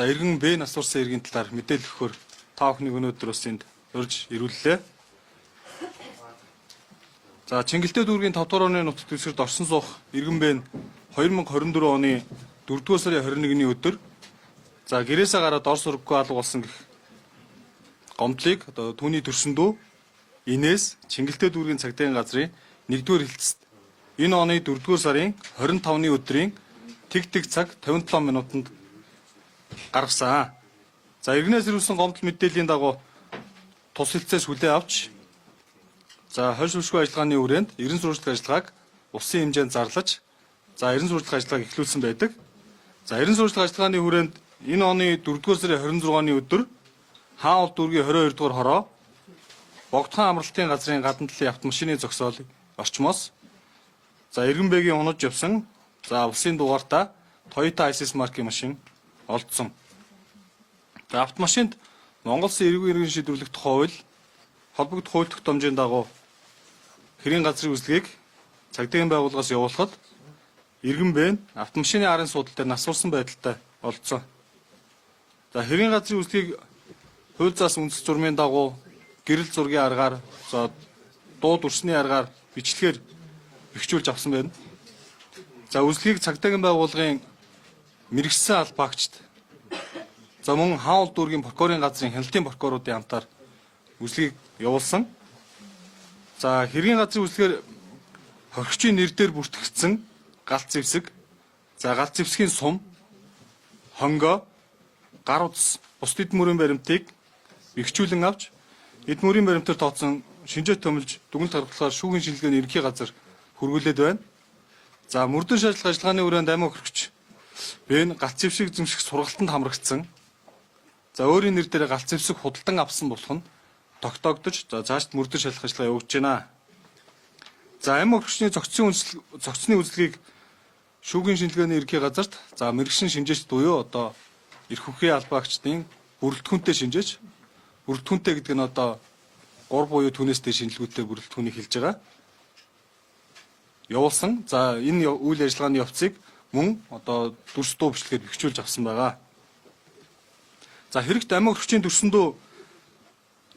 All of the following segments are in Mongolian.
За иргэн Б нас барсан иргэн талаар мэдээлэл өгөхөөр та бүхнийг өнөөдөр бас энд урьж ирүүллээ. За Чингэлтэй дүүргийн 5 дугаар орны нутаг дэвсгэрт орсон суух иргэн Б нь 2024 оны 4-р сарын 21-ний өдөр за гэрээсээ гараад ор сургаггүй алга болсон гэх гомдлыг одоо түүний төрсөн дүү Инээс Чингэлтэй дүүргийн цагдаагийн газрын 1-р хэлтсэд энэ оны 4-р сарын 25-ны өдрийн тэг тэг цаг 57 минутанд гаргасан. За иргэнээс ирүүлсэн гомдол мэдээллийн дагуу тус хэлтсээс хүлээн авч за хойш шүшгүй ажиллагааны хүрээнд эрен сурвалжлах ажиллагааг улсын хэмжээнд зарлаж за эрен сурвалжлах ажиллагааг эхлүүлсэн байдаг. За эрен сурвалжлах ажиллагааны хүрээнд энэ оны 4-р сарын 26-ны өдөр Хаан уул дүүргийн 22 дугаар хороо Богдхан амралтын газрын гадна талын автомашины зогсоол орчмоос за Иргэн бэгийн унаж явсан за улсын дугаартаа Toyota Isis маркийн машин олдсон. За автомашинд Монгол Улсын эрүүгийн иргэн шийдвэрлэх тухай хууль холбогдох хууль тогтоомжийн дагуу хэрийн газрын үзлэгийг цагдаагийн байгууллагаас явуулахад Иргэн бэ автомашины арын суудал дээр нас барсан байдалтай олдсон. За хэрийн газрын үзлэгийг хууль заасан үндэс журмын дагуу гэрэл зургийн аргаар за дуу дүрсний аргаар бичлэгээр бэхжүүлж авсан байна. За үзлэгийг цагдаагийн байгууллагын мэргэжсэн албаагчид за мөн хаан уул дүүргийн прокурорын газрын хяналтын прокуроруудын хамтаар үзлэгийг явуулсан. За хэргийн газрын үзлэгээр хохирогчийн нэр дээр бүртгэгдсэн галт зэвсэг, за галт зэвсгийн сум, хонгоо, гар утас, бусд эд мөрийн баримтыг бэхжүүлэн авч эд мөрийн баримтаар тооцсон шинжээ төмөлж дүгнэлт гаргахлаар шүүхийн шинжилгээний ерөнхий газар хүргүүлээд байна. За мөрдөн шаардлага ажиллагааны хүрээнд амиа хөрөгч Бэн галт зэвсэг эзэмших сургалтанд хамрагдсан. За өөрийн нэр дээр галт зэвсэг худалдан авсан болох нь тогтоогдож за цаашд мөрдөн шалах ажиллагаа явуулж байна. За амиа хөрөгчний зохицсон үндэслэл зохицсны үзлэгийг шүүхийн шинжилгээний ерөнхий газарт за мэргэшин шинжээч буюу одоо эрх хүчний албаагчдын бүрэлдэхүүнтэй шинжээч бүрэлдэхүүнтэй гэдэг нь одоо 3 буюу түүнээс дээш шинжилгүүтэй бүрэлдэхүүнийг хэлж байгаа. Явуулсан. За энэ үйл ажиллагааны явцыг мөн одоо дүрс дуу бичлэгээр бэхжүүлж авсан байгаа. За хэрэгт амиа хөрөгчийн дүрсэндөө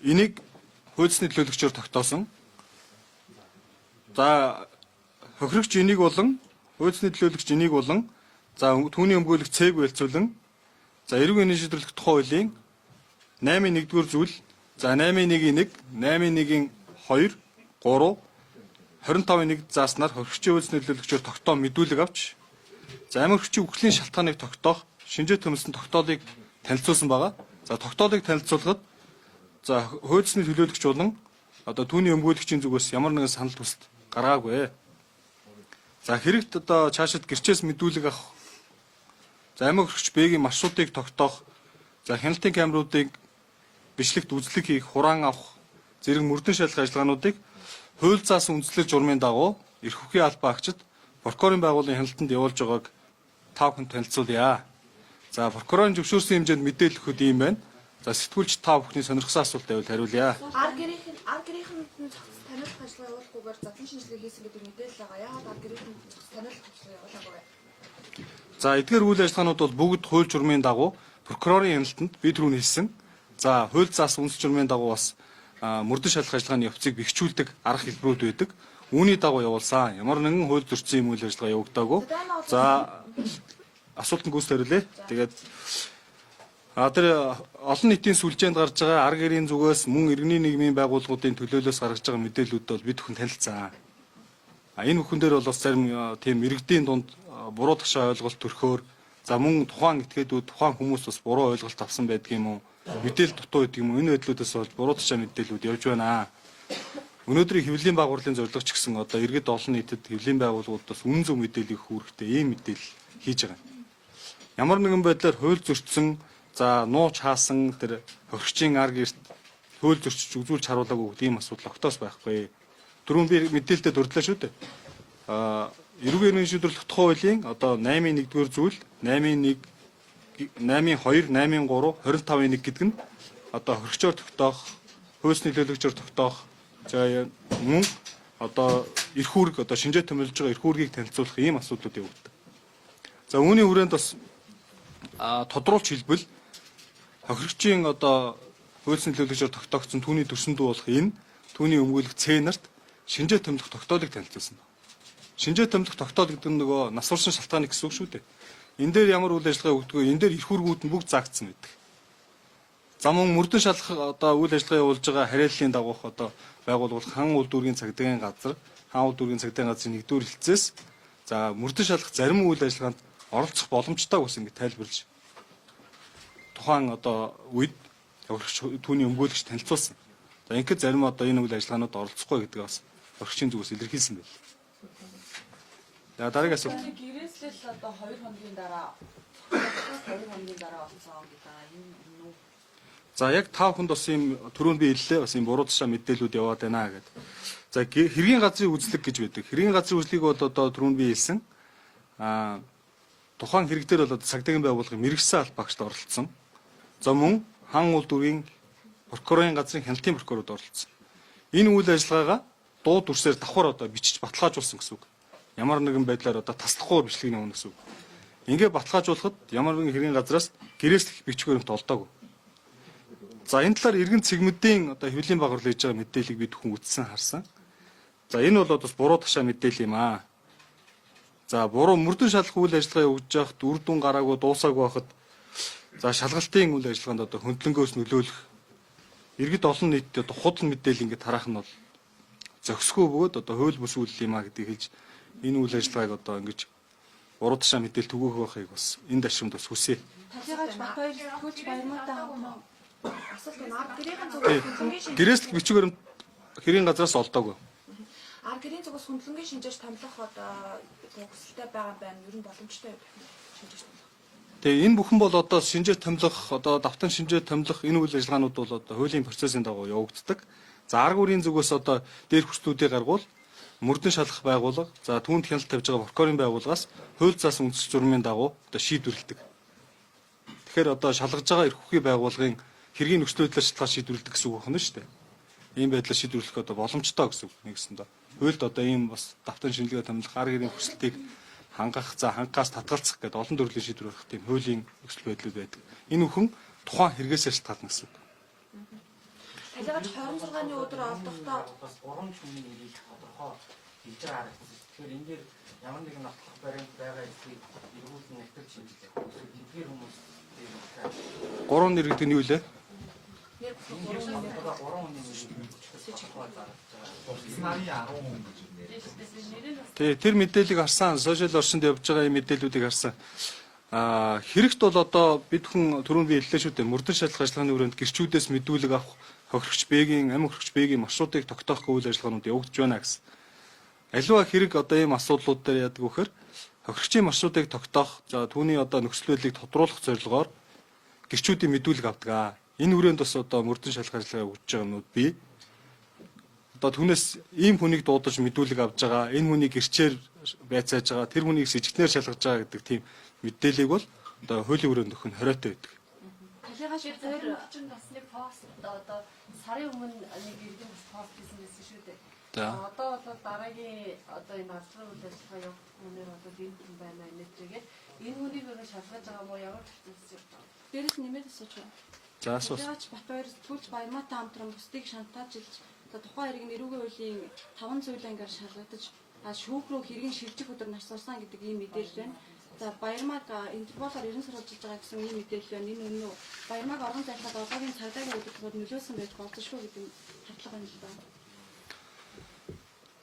энийг хуулийн төлөөлөгчөөр тогтоосон. За хохирогч энийг болон хуулийн төлөөлөгч энийг болон за түүний өмгөөлөх цээг байлцуулан за эрүүг энийн шийдвэрлэх тухай хуулийн 8-ын 1-р зүйл за 8-ын 1-ийн 1, 8-ын 1-ийн 2, 3, 25-ын 1 зааснаар хохирогчийн хуулийн төлөөлөгчөөр тогтоон мэдүүлэг авч за амиа хөрөгчийн үхлийн шалтгааныг тогтоох шинжээ төмөлсөн тогтоолыг танилцуулсан байгаа. За тогтоолыг танилцуулахад за хуулийн төлөөлөгч болон одоо түүний өмгөөлөгчийн зүгээс ямар нэгэн санал хүсэлт гаргаагүй. За хэрэгт одоо цаашид гэрчээс мэдүүлэг авах за амиа хөрөгч Б-гийн маршрутыг тогтоох за хяналтын камеруудыг бичлэгт үзлэг хийх, хураан авах зэрэг мөрдөн шалах ажиллагаануудыг хууль заасан үндэслэл журмын дагуу эрх хүчний албаагчид прокурорын байгууллагын хяналтанд явуулж байгааг та бүхэнд танилцуулъя. За прокурорын зөвшөөрсөн хэмжээнд мэдээлэл өгөхөд ийм байна. За сэтгүүлч та бүхний сонирхсан асуулт байвал хариулъя. Ар гэрийнх нь ар гэрийнхэнд нь цогц таниулах ажиллагаа явуулахгүйгээр задлан шинжилгээ хийсэн гэдэг мэдээлэл байгаа. Яагаад ар гэрийнхэнд цогц таниулах ажиллагаа явуулаагүй вэ? За эдгээр үйл ажиллагаанууд бол бүгд хууль журмын дагуу прокурорын хяналтанд би түрүүн хэлсэн. За хууль заасан үндэс журмын дагуу бас мөрдөн шалах ажиллагааны явцыг бэхжүүлдэг арга хэлбэрүүд байдаг. Үүний дагуу явуулсан. Ямар нэгэн хууль зөрчсөн юм үйл ажиллагаа явагдаагүй. За асуултанд гүйцэд хариулъя. Тэгээд тэр олон нийтийн сүлжээнд гарч байгаа ар гэрийн зүгээс мөн иргэний нийгмийн байгууллагуудын төлөөлөөс гаргаж байгаа мэдээллүүд бол бид бүхэн танилцсан. Энэ бүхэн дээр бол бас зарим тийм иргэдийн дунд буруу ташаа ойлголт төрхөөр за мөн тухайн этгээдүүд тухайн хүмүүс бас буруу ойлголт авсан байдаг юм уу? Мэдээлэл дутуу байдаг юм уу? Энэ байдлуудаас болж буруу ташаа мэдээллүүд явж байна. Өнөөдрийн хэвлэлийн байгууллагын зорилго ч гэсэн одоо иргэд олон нийтэд хэвлэлийн байгууллагуудаас үнэн зөв мэдээллийг хүүрэхтэй ийм мэдээлэл хийж байгаа. Ямар нэгэн байдлаар хууль зөрчсөн за нууч хаасан тэр хохирогчийн ар гэрт хууль зөрчиж үзүүлж харуулаагүй гэдэг ийм асуудал огтоос байхгүй. Түрүүн би мэдээлэлдээ дурдлаа шүү дээ. Эрүүгийн иргэн шийдвэрлэх тухай хуулийн одоо 8-ын 1-р зүйл, 8-ын 1, 8-ын 2, 8-ын 3, 25-ын 1 гэдэг нь одоо хөргөчөөр тогтоох, хууль нөлөөлөгчөөр тогтоох, за мөн одоо эрх үүрэг одоо шинжээ төмөлж байгаа эрх үүргийг танилцуулах ийм асуудлууд явагддаг. За үүний хүрээнд бас тодруулж хэлбэл хохирогчийн одоо хууль нөлөөлөгчөөр тогтоогдсон түүний төрсөн дүү болох энэ түүний өмгөөлөх Ц нарт шинжээ томилох тогтоолыг танилцуулсан байна. Шинжээ томилох тогтоол гэдэг нь нөгөө нас урсан шалтгааны гэсэн үг шүү дээ. Энэ дээр ямар үйл ажиллагаа өгдөгөө, энэ дээр эрх үүргүүд нь бүгд заагдсан байдаг. За мөн мөрдөн шалгах одоо үйл ажиллагаа явуулж байгаа хариаллын дагуух одоо байгууллага хан улдүүргийн цагдаагийн газар, хан улдүүргийн цагдаагийн газрын нэгдүгээр хэлцээс за мөрдөн шалгах зарим үйл ажиллагаанд оролцох боломжтой бас ингэ тайлбарлаж тухайн одоо үед хохирогч түүний өмгөөлөгч танилцуулсан. За ингээд зарим одоо энэ үйл ажиллагаанууд оролцохгүй гэдэг бас хохирогчийн зүгээс илэрхийлсэн байл. За дараагийн асуулт. Гэрээслэл одоо 2 хоногийн дараа 2 хоногийн дараа олцсон гэдэг энэ үнэн үү? За яг та бүхэнд бас ийм түрүүнд би хэллээ бас ийм буруу тушаа мэдээлүүд яваад байна гэдэг. За хэргийн газрын үзлэг гэж байдаг. Хэргийн газрын үзлэгийг бол одоо түрүүнд би хэлсэн. Аа тухайн хэрэг дээр бол одоо цагдаагийн байгууллагын мэргэжсэн албаагчд оролцсон. За мөн хан улдүргийн прокурорын газрын хяналтын прокурорууд оролцсон. Энэ үйл ажиллагаагаа дуу дүрсээр давхар одоо бичиж баталгаажуулсан гэсэн үг. Ямар нэгэн байдлаар одоо таслахгүй бичлэгийг явуулна гэсэн үг. Ингээ баталгаажуулахад ямар нэгэн хэргийн газраас гэрээслэх бичиг баримт олдоогүй. За энэ талаар иргэн цэгмэдийн одоо хэвлэлийн багвар хийж байгаа мэдээллийг бид хүн үзсэн харсан. За энэ бол бас буруу ташаа мэдээлэл юм аа. За буруу мөрдөн шалах үйл ажиллагаа явуулж байхад үр дүн гараагүй дуусаагүй байхад за шалгалтын үйл ажиллагаанд одоо хөндлөнгөөс нөлөөлөх иргэд олон нийтэд одоо худал мэдээлэл ингээд тараах нь бол зохисгүй бөгөөд одоо хууль бус үйлдэл юм а гэдгийг хэлж энэ үйл ажиллагааг одоо ингэж буруу ташаа мэдээлэл түгээх байхыг бас энэ дашрамд бас хүсье. Талигаач Батбаяр сэтгүүлч Баярмаатай хамт Асуулт нь ард гэрийн зүгээс хөндлөнгийн шинж Гэрээслэх бичиг баримт хэрийн газраас олдоогүй. ард гэрийн зүгээс хөндлөнгийн шинжээч томилох одоо хүсэлтэй байгаа юм байна. Ер нь боломжтой юу гэх юм шинжээч томилох. Тэгээ энэ бүхэн бол одоо шинжээ томилох, одоо давтан шинжээ томилох энэ үйл ажиллагаанууд бол одоо хуулийн процессын дагуу явагддаг. За арга бүрийн зүгээс одоо дээр хүслүүдийг гаргуул мөрдөн шалгах байгууллага, за түүнд хяналт тавьж байгаа прокурорын байгууллагаас хууль заасан үндс журмын дагуу одоо шийдвэрлэдэг. Тэгэхээр одоо шалгаж байгаа эрх хүчний байгууллагын хэргийн нөхцөл байдлаар шалтгаан шийдвэрлэдэг гэсэн үг байна шүү дээ. Ийм байдлаар шийдвэрлэх одоо боломжтой гэсэн үг нэгсэндээ. Хуульд одоо ийм бас давтан шинжилгээ томилох арга хэргийн хүсэлтийг хангах, за хангахаас татгалзах гэдэг олон төрлийн шийдвэр гаргах тийм хуулийн нөхцөл байдлууд байдаг. Энэ бүхэн тухайн хэрэгээс шалтгаална гэсэн үг. Талигаач 26-ны өдөр олдохдоо бас гурван хүний нэрийг тодорхой хэлж байгаа харагдсан. Тэгэхээр энэ дээр ямар нэгэн нотлох баримт байгаа эсэхийг эргүүлэн нэгтгэж шинжилэх. Эсвэл тэдгээр хүмүүс дээр Гурван нэр гэдэг нь юу лээ? нэр бүхэн энэ одоо гурван хүний нэрийг тодорхой зарж байгаа. Сарын 10 хүн гэж нэр. Тий, тэр мэдээллийг харсан, сошиал орчинд явж байгаа ийм мэдээллүүдийг харсан. Аа, хэрэгт бол одоо бид хүн түрүүн би хэллээ шүү дээ. Мөрдөн шалгах ажиллагааны өрөөнд гэрчүүдээс мэдүүлэг авах, хохирогч Б-гийн, амь хохирогч Б-гийн маршрутыг тогтоох үйл ажиллагаанууд явагдаж байна гэсэн. Аливаа хэрэг одоо ийм асуудлууд дээр яадаг вөхөр хохирогчийн маршрутыг тогтоох, за түүний одоо нөхцөл байдлыг тодруулах зорилгоор гэрчүүдийн мэдүүлэг авдаг аа. Энэ хүрээнд бас одоо мөрдөн шалгах ажиллагаа явагдаж байгаа юмнууд бий. Одоо түүнээс ийм хүнийг дуудаж мэдүүлэг авж байгаа, энэ хүнийг гэрчээр байцааж байгаа, тэр хүнийг сэжигтнээр шалгаж байгаа гэдэг тийм мэдээллийг бол одоо хуулийн хүрээнд өгөх нь хориотой байдаг. Талигаач Тэр Батбаяр чинь бас нэг пост одоо сарын өмнө нэг иргэн бас пост хийсэн байсан шүү дээ. За. Одоо бол дараагийн одоо энэ азрын үйл ажиллагаа явагдах хүнээр бол энэ хүн байна энэтэйгээд энэ хүнийг өөрөө шалгаж байгаа мó ямар процесс явж байгаа вэ? дээрээс нэмээд асууж байна. За асуус. Талигаач Батбаяр сэтгүүлч Баярмаатай хамтран бусдыг шантаажлж одоо тухайн хэрэг нь эрүүгийн хуулийн 5 зүйлийн ангаар шалгагдаж шүүх рүү хэргийн шилжих өдөр нас орсон гэдэг ийм мэдээлэл байна. За Баярмааг Интерполоор ерэн сурвалжилж байгаа гэсэн ийм мэдээлэл байна. Энэ үнэн үү? Баярмааг орон зайхаад одоогийн цагдаагийн удирдлагууд нөлөөлсөн байж болзошгүй гэдэг хардлага байна л да.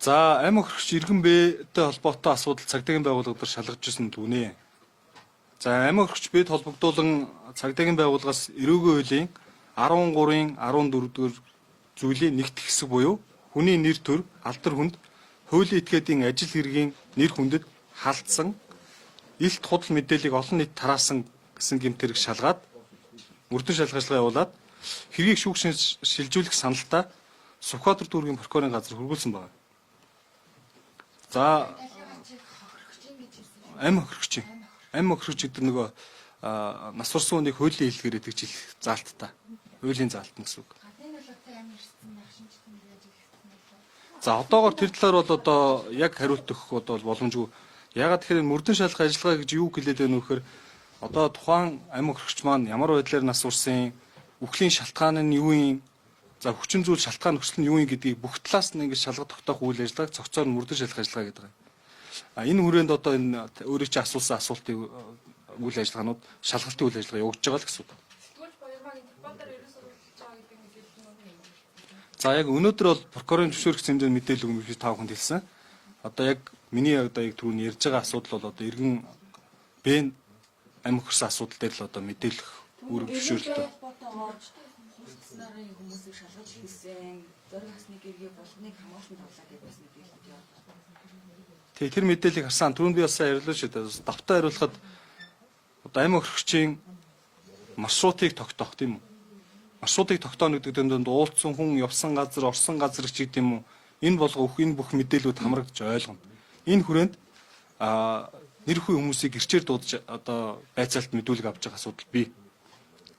За амь хөрөгч иргэн Б-тэй холбоотой асуудал цагдаагийн байгууллага дээр шалгаж ирсэн дүнэ. За амь хөрөгч Б-д холбогдуулан цагдаагийн байгууллагаас эрүүгийн хуулийн 13-ын 14-р зүйлийн нэгт хэсэг буюу хүний нэр төр, алдар хүнд, хуулийн этгээдийн ажил хэргийн нэр хүндэд халдсан илт худал мэдээллийг олон нийт тараасан гэсэн гэмт хэрэг шалгаад мөрдөн шалгах ажиллагаа явуулаад хэргийг шүүх шилжүүлэх саналтай Сүхбаатар дүүргийн прокурорын газар хүргүүлсэн байна. За амь хохирогч. Амь хохирогч гэдэг нөгөө нас барсан хүнийг хуулийн хэллэгээр итгэж хэлэх заалттай. Хуулийн заалт нь гэсэн үг. Гадны нөлөөтэй амь ирсэн байх шинжлэх яаж ирсэн бэ? За одоогор тэр талаар бол одоо яг хариулт өгөх одоо бол боломжгүй. Ягаад тэгэхээр мөрдөн шалах ажиллагаа гэж юу хэлээд байна вэ гэхээр Одоо тухайн амь хөрөгч маань ямар байдлаар нас урсан, үхлийн шалтгаан нь юу юм, за хүчин зүйл шалтгаан нөхцөл нь юу юм гэдгийг бүх талаас нь ингэж шалгах тогтоох үйл ажиллагааг цогцоор нь мөрдөж шалгах ажиллагаа гэдэг юм. А энэ хүрээнд одоо энэ өөрийн чинь асуусан асуултын үйл ажиллагаанууд шалгалтын үйл ажиллагаа явагдаж байгаа л гэсэн үг. Сэтгүүлч Баярмаагийн Телефон дээр ерөөс сурвалжж байгаа гэдэг мэдээлэл нь үнэн юм. За яг өнөөдөр бол прокурорын зөвшөөрөх хэмжээнд мэдээлэл өгнө гэж та бүхэнд хэлсэн. Одоо яг миний одоо яг түрүүний ярьж байгаа асуудал бол одоо иргэн Б амь хөрсөн асуудал дээр л одоо мэдээлэх үүрэг зөвшөөрөлтөө. Холбоотойгоор хурц нарын хүмүүсийг шалгаж эхэлсэн. Зориг хасны гэргээ булныг хамгаалсан тавлаа гэдэг бас мэдээлэл явуулсан. Тэгээ тэр мэдээллийг харсан. Түрүүнд би бас сайн хариулж шүү дээ. Давтаа хариулахад одоо амь хөрөгчийн маршрутыг тогтоох тийм үү? Маршрутыг тогтооно гэдэг дэнд уулзсан хүн, явсан газар, орсон газар ч гэдэг юм уу? Энэ болго өх энэ бүх мэдээлүүд хамрагдаж ойлгоно. Энэ хүрээнд нэр хүү хүмүүсийг гэрчээр дуудаж одоо байцаалт мэдүүлэг авч байгаа асуудал бий.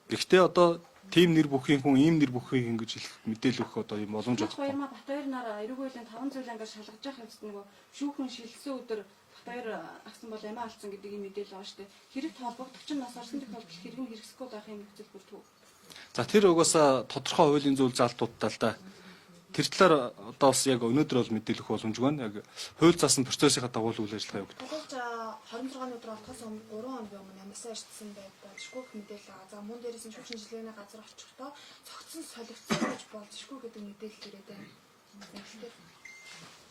Гэхдээ одоо тийм нэр бүхийн хүн, ийм нэр бүхийн ингэж хэлэх мэдээлэл өгөх одоо юм боломж Сэтгүүлч байхгүй. Баярмаа Батбаяр нар эрүүг хуулийн 5 зүйл ангаар шалгаж явах явцад нөгөө шүүхэн шилжсэн өдөр Батбаяр агсан бол амиа алдсан гэдэг ийм мэдээлэл байгаа шүү дээ. Хэрэг холбогдогч нь нас орсон тохиолдолд хэрэг нь хэрэгсэхгүй байх юм нөхцөл бүрдэх үү? За тэр угаасаа тодорхой хуулийн зүйл заалтуудтай л да. Тэр талаар одоо бас яг өнөөдөр бол мэдээлэх боломжгүй байна. Яг хууль заасан процессынхаа дагуу л үйл ажиллагаа явагдана. Хулж 26-ны өдөр олдохоос өмнө 3 хоногийн өмнө амласан ирсэн байд болшгүй гэх мэдээлэл байгаа. За мөн дээрээс нь шүүх шинжилгээний газар очихдоо цогцсон солигдсон гэж болшгүй гэдэг мэдээлэл ирээд байна. Тэгэхээр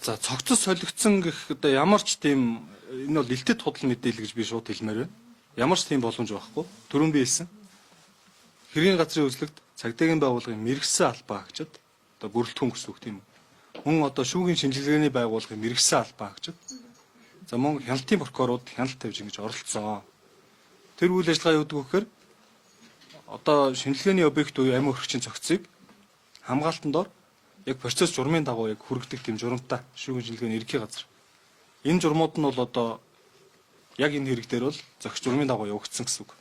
За цогцос солигдсон гэх одоо ямар ч тийм энэ бол элтэд худал мэдээлэл гэж би шууд хэлмээр байна. Ямар ч тийм боломж байхгүй. Түрүүн би хэлсэн. Хэргийн газрын үзлэгт цагдаагийн байгууллагын мэрэгсэн албаа агчид одоо бүрэлдэхүүн гэсэн үг тийм үү. Мөн одоо шүүхийн шинжилгээний байгууллагын мэрэгсэн албаа агчид за мөн хяналтын прокурорууд хяналт тавьж ингэж оролцсон. Тэр үйл ажиллагаа юу гэдэг вэ гэхээр одоо шинжилгээний объект буюу амь өрхөгчийн цогцыг хамгаалтанд ор яг процесс журмын дагуу яг хүргэдэг тийм журамтай шүүхийн шинжилгээний ерөнхий газар. Энэ журмууд нь бол одоо яг энэ хэрэг дээр бол зохих журмын дагуу явагдсан гэсэн үг.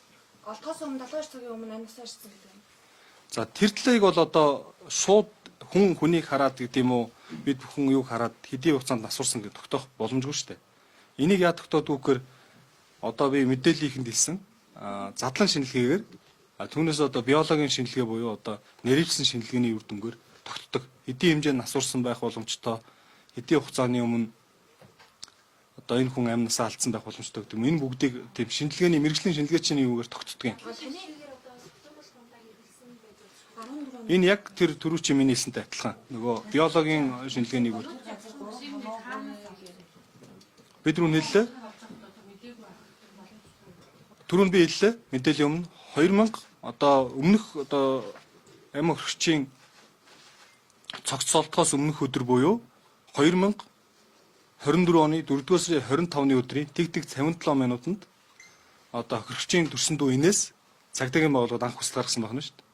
олдохоос өмнө 72 цагийн өмнө амласан ирсэн гэдэг юм. За тэр талыг бол одоо шууд хүн хүнийг хараад гэдэг юм уу бид бүхэн юг хараад хэдийн хугацаанд насурсан гэж тогтоох боломжгүй шүү дээ. Энийг яа тогтоодгүй гэхээр одоо би мэдээллийнхэнд хэлсэн задлан шинжилгээгээр түүнээс одоо биологийн шинжилгээ буюу одоо нэрвсэн шинжилгээний үр дүнгээр тогтдог. Хэдийн хэмжээнд насурсан байх боломжтой, хэдийн хугацааны өмнө одоо энэ хүн амь насаа алдсан байх боломжтой гэдэг юм. Энэ бүгдийг тийм шинжилгээний мэрэгжлийн шинжилгээчийн юугаар тогтдог юм. Таны Тэрээр одоо сутгуул хундаа хэрэглэсэн байж 14 Энэ яг тэр түрүүчийн миний хэлсэнтэй адилхан. Нөгөө биологийн шинжилгээний үгээр бид рүү нэллээ. Түрүүнд би хэллээ. Мэдээллийн өмнө 2000 одоо өмнөх одоо амь хөрөгчийн цогцолтоос өмнөх өдөр буюу 2024 оны 4-р сарын 25-ны өдрийн тэг тэг 57 минутанд одоо хөрөгчийн төрсөн дүү Инээс цагдаагийн байгууллагад анх хүсэл гаргасан байна шүү дээ.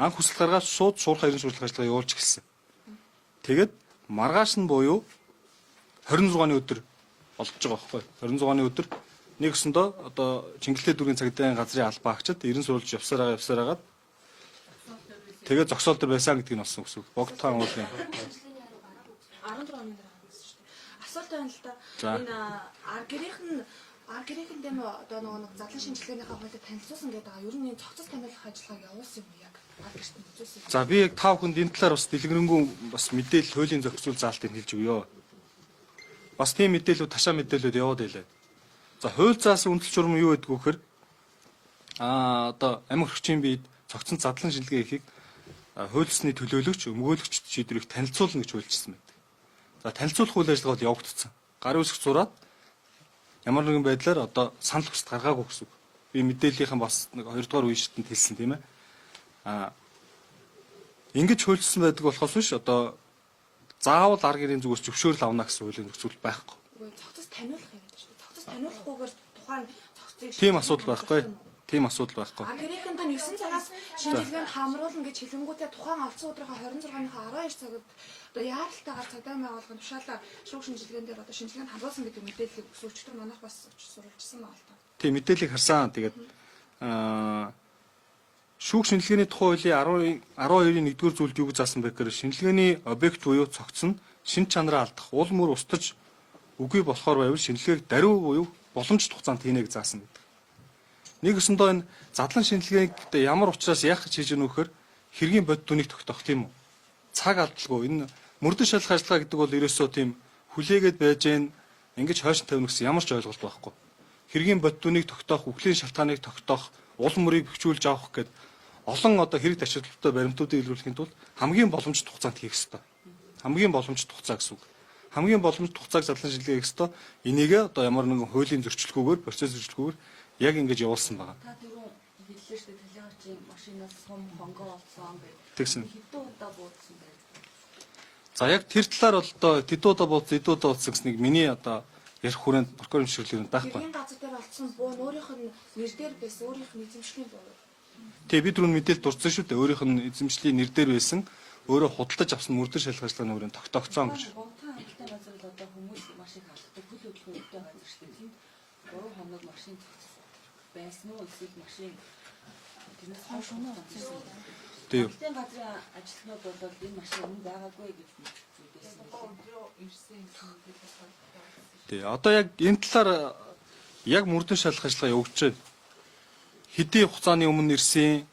Анх хүсэл гаргаад шууд шуурхай эрен суурилах ажиллагаа явуулж эхэлсэн. Тэгээд маргааш нь буюу 26-ны өдөр олдож байгаа байхгүй 26-ны өдөр нэг өсөндөө одоо Чингэлтэй дүүргийн цагдаагийн газрын албаа агчид эрен суулж явсаар байгаа явсаар хагаад тэгээд зогсоол дээр байсан гэдгийг нь олсон гэсэн үг. Богдхан уулын. 16 оны дараа гарсан шүү дээ. Асуулт байна л да. За. Энэ ар гэрийнх нь ар гэрийнхэн дэм одоо нөгөө нэг задлан шинжилгээнийхээ хуулиар танилцуулсан гэдэг байгаа. Ер нь энэ цогцос таниулах ажиллагааг явуулсан юм уу яг? Ар гэрт нь үзүүлсэн. За би яг та бүхэнд энэ талаар бас дэлгэрэнгүй бас мэдээлэл хуулийн зохицуул заалтыг хэлж өгье. Бас тийм мэдээлүүд ташаа мэдээлүүд яваад байлаа. За хууль заасан үндэслэл журам юу гэдэг вэ гэхээр одоо амь хөрөгчийн биед цогцон задлан шинжилгээ хийхийг хууль ёсны төлөөлөгч, өмгөөлөгчд шийдвэрийг танилцуулна гэж хуульчилсан байдаг. За танилцуулах үйл ажиллагаа бол явагдсан. Гарын үсэг зураад ямар нэгэн байдлаар одоо санал хүсэлт гаргаагүй гэсэн үг. Би мэдээллийнхэн бас нэг хоёрдугаар үе шатанд хэлсэн тийм ээ. Ингэж хуульчилсан байдаг болохоос биш одоо заавал ар гэрийн зүгээс зөвшөөрөл авна гэсэн хуулийн зохицуул байхгүй. Үгүй цогцос таниулах юм гэдэг шүү дээ. Цогцос таниулахгүйгээр тухайн цогцыг Тийм асуудал байхгүй. Тийм асуудал байхгүй. Ар гэрийнхэн тань 9 цагаас шинжилгээнд хамруулна гэж хэлэнгүүтээ тухайн олдсон өдрийнхөө 26-ныхаа 12 цагт одоо яаралтайгаар цагдаа байгууллагын тушаалаар шүүх шинжилгээн дээр одоо шинжилгээнд хамруулсан гэдэг мэдээллийг өссөн. Өчигдөр манайх бас очиж сурвалжсан байгаа л та. Тийм мэдээллийг харсан. Тэгээд шүүх шинжилгээний тухай хуулийн 10 12-ийн 1-р зүйлд юу гэж заасан бэ гэхээр шинжилгээний объект буюу цогц нь шин чанараа алдах, уул мөр устж үгүй болохоор байвал шинжилгээг даруй буюу боломжит хугацаанд хийнэ гэж заасан байдаг. Нэг өсөндөө энэ задлан шинжилгээг одоо ямар учраас яах гэж хийж гэнэ вөхөр хэргийн бодит үнийг тогтоох тийм үү? Цаг алдалгүй. Энэ мөрдөн шалах ажиллагаа гэдэг бол ерөөсөө тийм хүлээгээд байж гэн ингэж хойш тавина гэсэн ямар ч ойлголт байхгүй. Хэргийн бодит үнийг тогтоох, үхлийн шалтгааныг тогтоох, уул мөрийг бэхжүүлж авах гэд олон одоо хэрэг ташаалттай баримтуудыг илрүүлэхийн тулд хамгийн боломжит хугацаанд хийх ёстой. Хамгийн боломжит хугацаа гэсэн үг. Хамгийн боломжит хугацааг задлан шинжилгээ хийх ёстой. Энийгээ одоо ямар нэгэн хуулийн зөрчилгүйгээр, процесс зөрчилгүйгээр яг ингэж явуулсан байгаа. Та түрүүн хэллээ шүү дээ талиагчийн машинаас сум хонгоо олсон гэж. Тэгсэн. Хэдэн удаа буудсан бэ? За яг тэр талаар бол одоо тэдүү удаа бууц, эдүү удаа бууцсан гэснийг миний одоо ярих хүрээнд прокурорын зөвшөөрлөөр байхгүй. Хэргийн газар дээр олдсон буу нь өөрийнх нь нэр дээр байсан, өөрийнх нь эзэмшлийн буу. Тэгээ би түрүүн мэдээлэл дурдсан шүү дээ. Өөрийнх нь эзэмшлийн нэр дээр байсан, өөрөө худалдаж авсан мөрдөн шалах ажиллагааны хүрээнд тогтоогдсон гэж. Богдхан хангалттай газар л одоо хүмүүс маш их алхдаг, хөл хөдөлгөөн өвтэй газар шүү дээ. Тэнд 3 хоног машин зогссон байсан уу эсвэл машин тэрнээс хойш унаа утсан. Тэгээ Хангалттай газрын ажилтнууд бол энэ машин өмнө байгаагүй гэж мэдсэн байлээ. Тий. Одоо яг энэ талаар яг мөрдөн шалах ажиллагаа явагдаж байна. Хэдий хугацааны өмнө ирсэн,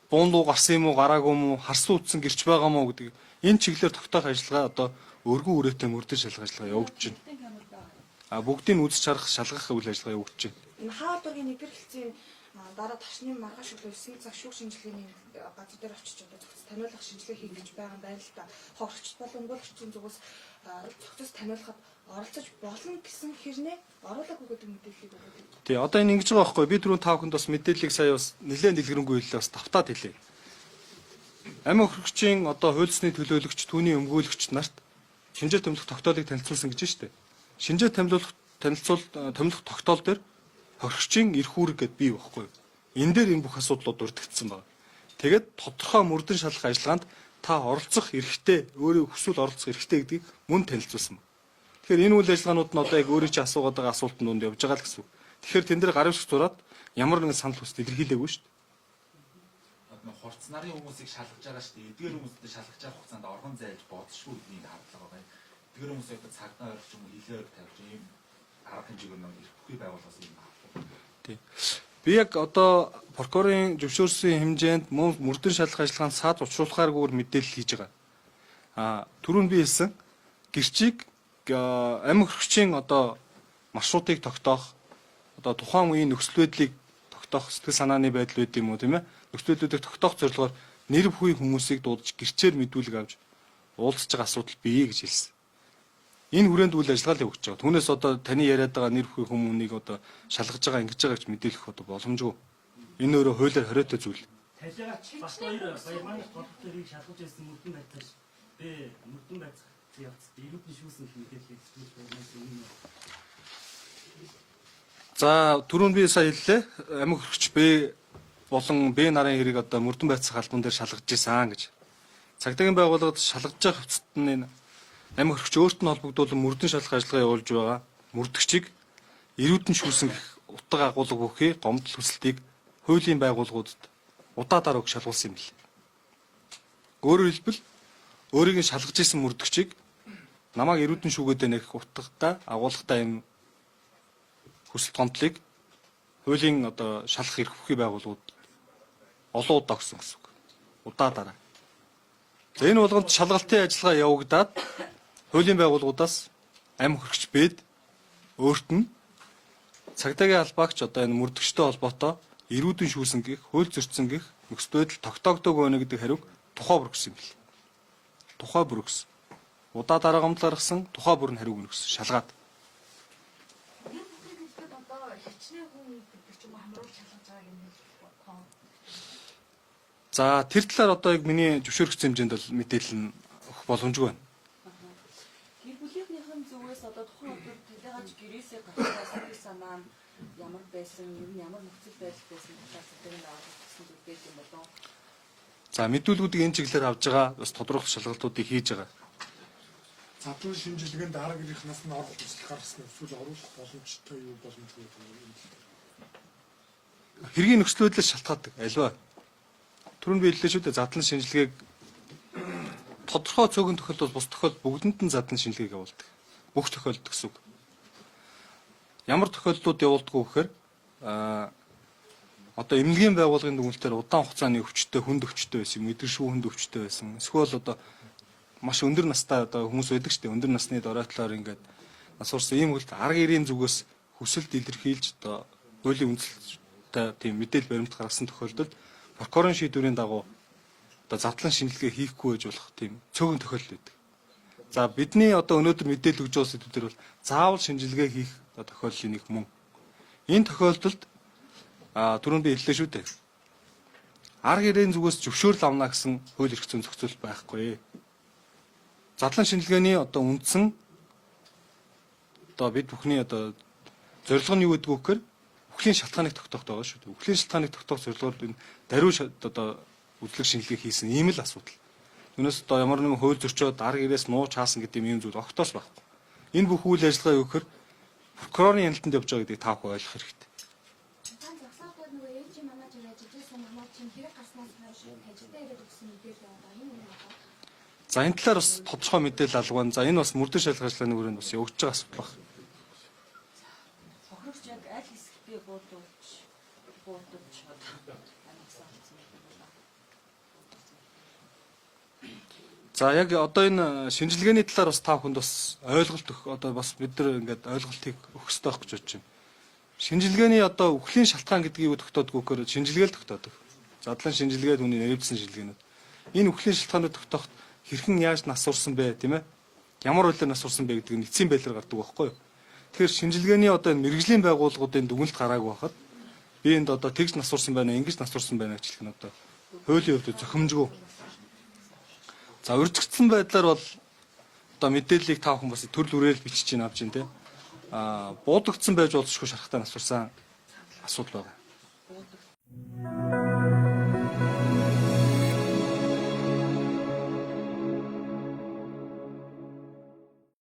буун руу гарсан юм уу, гараагүй юм уу, харсан утсан гэрч байгаа мó гэдэг энэ чиглэлээр тогтоох ажиллагаа одоо өргөн үрээтэй мөрдөн шалах ажиллагаа явагдаж байна. Хангалттай камер байгаа. А бүгдийг нь үзэж харах, шалгах үйл ажиллагаа явагдаж байна. Энэ хаал дургийн нэгдэр хэлцээний дараа ташны маргааш өглөө 9 цаг шүүх шинжилгээний газар дээр очиж одоо зохиц таниулах шинжилгээ хийх гэж байгаа юм байна л да. Хохирогчд болон өмгөөлөгчдийн зүгээс зохицос таниулахад оролцож болно гэсэн хэрнээ оруулаагүй гэдэг мэдээллийг өгөөд. Тий, одоо энэ ингэж байгаа байхгүй. Би түрүүн та бүхэнд бас мэдээллийг сая бас нэлээд дэлгэрэнгүй хэллээ бас давтаад хэлье. Амин хөрөгчийн одоо хуульсны төлөөлөгч, түүний өмгөөлөгч нарт шинжээ томилох тогтоолыг танилцуулсан гэж байна шүү дээ. Шинжээ томилох танилцуул томилох тогтоол дээр хөрөгчийн эрх үүрэг гэдээ бий байхгүй юу? Энэ дээр энэ бүх асуудлууд дурддагдсан байна. Тэгээд тодорхой мөрдөн шалах ажиллагаанд та оролцох эрхтэй, өөрөө хүсвэл оролцох эрхтэй гэдгийг мөн танилцуулсан байна. Тэгэхээр энэ үйл ажиллагаанууд нь одоо яг өөрөө чи асуугаад байгаа асуултын дунд явж байгаа л гэсэн үг. Тэгэхээр тэн дээр гар үсэх зураад ямар нэгэн санал хүсэл илэрхийлээгүй шүү дээ. Одоо хурц нарын хүмүүсийг шалгаж байгаа шүү дээ. Эдгээр хүмүүстэй шалгаж байгаа хугацаанд оргон зайлж бодшгүй гэдгийг хардлага байгаа. Эдгээр хүмүүс яг цагдаа ойрч юм уу хилээ ойр тавьж ийм арга хэмжээгээр нэг эрх бүхий байгууллагаас юм авах. Тий. Би яг одоо прокурорын зөвшөөрсөн хэмжээнд мөн мөрдөн шалгах ажиллагаанд саад учруулахааргүйгээр мэдээлэл хийж байгаа. А түрүүн би хэлсэн гэрчийг амь хөрөгчийн одоо маршрутыг тогтоох одоо тухайн үеийн нөхцөл байдлыг тогтоох сэтгэл санааны байдал байд юм уу тийм ээ нөхцөл байдлуудыг тогтоох зорилгоор нэр бүхий хүмүүсийг дуудаж гэрчээр мэдүүлэг авч уулзж байгаа асуудал бий гэж хэлсэн. Энэ хүрээнд үйл ажиллагаа л явагдаж байгаа. Түүнээс одоо таны яриад байгаа нэр бүхий хүмүүнийг одоо шалгаж байгаа ингэж байгаа гэж мэдээлэх одоо боломжгүй. Энэ өөрөө хуулиар хориотой зүйл. Талигач бас хоёр баярмааны холбоотой хэрийг шалгаж байсан мөрдөн байтаж би мөрдөн байцах явц эрүүдний шүүсэн гэх мэдээлэл хэлж баярмаас өмнө. За түрүүн би сая хэллээ. Амиг хөрөгч Б болон Б нарын хэрэг одоо мөрдөн байцах албан дээр шалгаж исэн гэж. Цагдаагийн байгууллагад шалгаж байгаа хувцад нь энэ амиг хөрөгч өөрт нь холбогдуулан мөрдөн шалгах ажиллагаа явуулж байгаа мөрдөгчийг эрүүдэн шүүсэн гэх утга агуулга бүхий гомдол хүсэлтийг хуулийн байгууллагуудад удаа дараа өгч шалгуулсан юм бэл. Өөрөөр хэлбэл өөрийг нь шалгаж исэн мөрдөгчийг намайг эрүүдэн шүүгээд байна гэх утгатай агуулгатай юм хүсэлт гомдлыг хуулийн одоо шалах эрх бүхий байгууллагууд олон удаа өгсөн гэсэн үг. Удаа дараа. За энэ болгонд шалгалтын ажиллагаа явагдаад хуулийн байгууллагуудаас ам хөргөч бэд өөрт нь цагдаагийн албаагч одоо энэ мөрдөгчтэй холбоотой эрүүдэн шүүсэн гих, хууль зөрчсөн гих нөхцөл байдал тогтоогдоогүй байна гэдэг хариуг тухай бүр өгсөн юм бэл. Тухай бүр өгсөн. Удаа дараа гомдол гаргасан, тухай бүр нь хариуг нь өгсөн. Шалгаад. Энэ бүхийг хэлэхэд одоо хичнээн хүн гэдэг ч юм уу хамруулж шалгаж байгааг юм хэлж болох. За тэр талаар одоо яг миний зөвшөөрөгдсөн хэмжээнд бол мэдээлэл нь өгөх боломжгүй байна. Гэр бүлийнхнийхэн зүгээс одоо тухайн өдөр талигач гэрээсээ гарчхаа сэтгэл санаа нь ямар байсан, ер нь ямар нөхцөл байдал байсан талаар сэтгэл аваад гэсэн зүйл байт юм болов уу? За мэдүүлгүүдийг энэ чиглэлээр авж байгаа бас тодорхой шалгалтуудыг хийж байгаа. Задлан шинжилгээнд арга гэрийнхнаас нь орох хүсэл гаргасан эсвэл оруулах боломжтой юу боломжгүй гэдэг нь энэ тал дээр. Хэргийн нөхцөл байдлаас шалтгаалдаг. Альва. Түрүүн би хэллээ шүү дээ. Задлан шинжилгээг тодорхой цөөхөн тохиолдолд бус тохиолдолд бүгдэнд нь задлан шинжилгээг явуулдаг. Бүх тохиолдолд гэсэн үг. Ямар тохиолдлууд явуулдаггүй гэхээр аа Одоо эмнэлгийн байгууллагын дүгнэлтээр удаан хугацааны өвчтөй, хүнд өвчтөй байсан юм, мэдршгүй хүнд өвчтөй байсан. Эсвэл одоо маш өндөр настай одоо хүмүүс байдаг шүү дээ. Өндөр насны доройтлоор ингээд нас урсан ийм хөлт арга ирийн зүгээс хүсэлт илэрхийлж одоо хуулийн үндэслэлтэй тийм мэдээлэл баримт гаргасан тохиолдолд прокурорын шийдвэрийн дагуу одоо задлан шинжилгээ хийхгүй байж болох тийм цөөхөн тохиолдол байдаг. За бидний одоо өнөөдөр мэдээлэл өгж байгаа сэдвүүдэр бол заавал шинжилгээ хийх одоо тохиолдлын нэг мөн. Энэ тохиолдолд түрүүн би хэллээ шүү дээ. Арга ирээн зүгээс зөвшөөрөл авна гэсэн хууль эрх зүйн зохицуул байхгүй. Задлан шинжилгээний одоо үндсэн одоо бид бүхний одоо зорилго нь юу гэдэг вэ гэхээр үхлийн шалтгааныг тогтоох байгаа шүү дээ. Үхлийн шалтгааныг тогтоох зорилгоор энэ даруй одоо үзлэг шинжилгээ хийсэн ийм л асуудал. Түүнээс одоо ямар нэгэн хууль зөрчөөд арга ирээс нууж хаасан гэдэг юм зүйл огтоос байхгүй. Энэ бүх үйл ажиллагаа юу гэхээр прокурорын хяналтанд явж байгаа гэдгийг та бүхэн ойлгох хэрэгтэй. Та зогсоолтод нөгөө ээжийн менежер ажиллаж байсан манай чинь хэрэг гарснаас хойш ажилдаа ирээд өгсөн мэдээлэл одоо энэ юм байна. За энэ талаар бас тодорхой мэдээлэл алга байна. За энэ бас мөрдөн шалгах ажиллагааны хүрээнд бас явагдаж байгаа асуудал байна. Хохирогч яг аль хэсэгтээ буудуулж буудаж одоо амгасан алдсан юм байна. За яг одоо энэ шинжилгээний талаар бас та бүхэнд бас ойлголт өгөх одоо бас бид нар ингээд ойлголтыг өгөх ёстой байх гэж бодож байна. Шинжилгээний одоо үхлийн шалтгаан гэдгийг юу тогтоодгүй гэхээр шинжилгээ л тогтоодог. Задлан шинжилгээ түүний нэрвдсэн шинжилгээнүүд. Энэ үхлийн шалтгааныг тогтооход хэрхэн яаж нас урсан бэ тийм ээ? Ямар үйлээр нас урсан бэ гэдэг нь эцсийн байдлаар гардаг байхгүй юу? Тэгэхээр шинжилгээний одоо энэ мэрэгжлийн байгууллагуудын дүгнэлт гараагүй байхад би энд одоо тэгж нас урсан байна, ингэж нас урсан байна гэж хэлэх нь одоо хуулийн хувьд зохимжгүй. За урьдчилсан байдлаар бол одоо мэдээллийг та бүхэн бас төрөл үрээр л бичиж чинь авч чинь те. Буудагдсан байж болзошгүй шарахтай нас урсан асуудал байгаа.